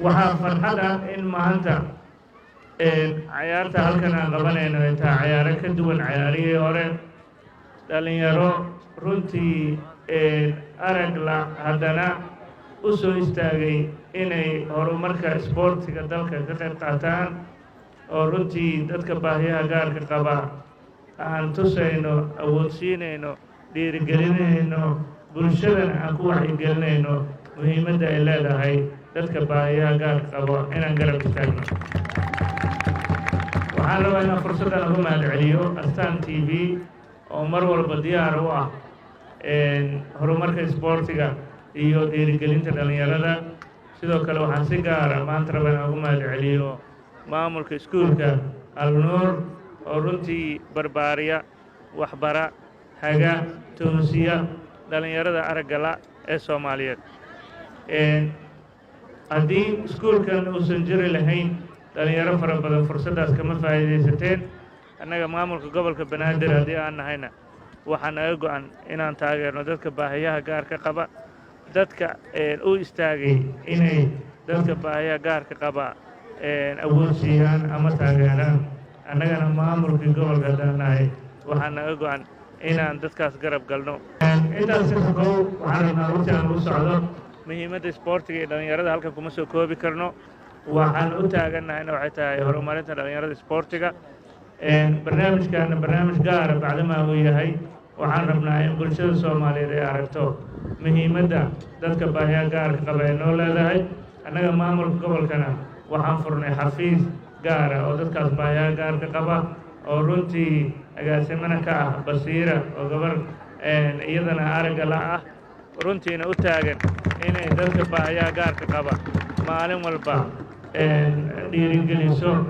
Waxaa farxad ah in maanta cayaarta halkan aan qabanayno ay tahay cayaaro ka duwan cayaarihii hore. Dhalinyaro runtii arag la haddana u soo istaagay inay horumarka isboortiga dalka ka qayb qaataan, oo runtii dadka baahiyaha gaarka qaba aan tusayno, awoodsiinayno, dhiirigelinayno, bulshadana aan ku wacyigelinayno muhiimadda ay leedahay dadka baahiyaha gaarka qabo inaan garab istaagno. Waxaan rabaa inaan fursaddan uga mahadceliyo Astaan TV oo mar walba diyaar u ah horumarka isboortiga iyo dhiirigelinta dhallinyarada. Sidoo kale waxaan si gaara maanta rabaa inaan uga mahadceliyo maamulka iskuulka Alnuur oo runtii barbaariya, waxbara, haga, toosiya dhallinyarada aragga la ee Soomaaliyeed. Haddii iskuulkan uusan jiri lahayn, dhallinyaro fara badan fursaddaas kama faa'iidaysateen. Annaga maamulka gobolka Banaadir haddii aan nahayna, waxaa naga go'an inaan taageerno dadka baahiyaha gaarka qaba, dadka u istaagay inay dadka baahiyaha gaarka qaba awood siiyaan ama taageeraan. Annagana maamulkii gobolka haddaan nahay, waxaa naga go'an inaan dadkaas garab galno. Intaas ka sokow, waxaan rabnaa waqti aan ugu socdo muhiimadda isboortiga iyo dhallinyarada halkan kuma soo koobi karno. Waxaan u taagannahayna waxay tahay horumarinta dhallinyarada isboortiga. Barnaamijkaana barnaamij gaara bacdamaa uu yahay, waxaan rabnaa in bulshada Soomaaliyeed ay aragto muhiimadda dadka baahiyaha gaarka qaba ay noo leedahay. Annaga maamulka gobolkana waxaan furnay xafiis gaara oo dadkaas baahiyaha gaarka qaba, oo runtii agaasimana ka ah Basiira, oo gabar iyadana aragga la ah, runtiina u taagan inay dadka baahiyaha gaarka qaba maalin walba dhiirigeliso.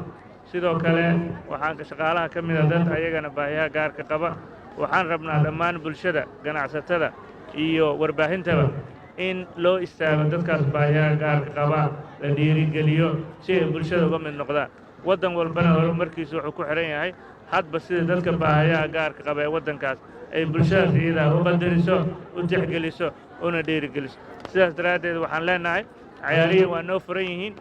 Sidoo kale waxaan shaqaalaha ka mida dad ayagana baahiyaha gaarka qaba. Waxaan rabnaa dhammaan bulshada, ganacsatada iyo warbaahintaba in loo istaago dadkaas baahiyaha gaarka qaba, la dhiirigeliyo si ay bulshada uga mid noqdaan. Waddan walbana horumarkiisu wuxuu ku xidhan yahay hadba sida dadka baahiyaha gaarka qaba ee waddankaas ay bulshadaas iyadaa u qadariso, u tixgeliso, una dhiirigeliso. Sidaas daraaddeed waxaan leenahay cayaarihii waa noo furan yihiin.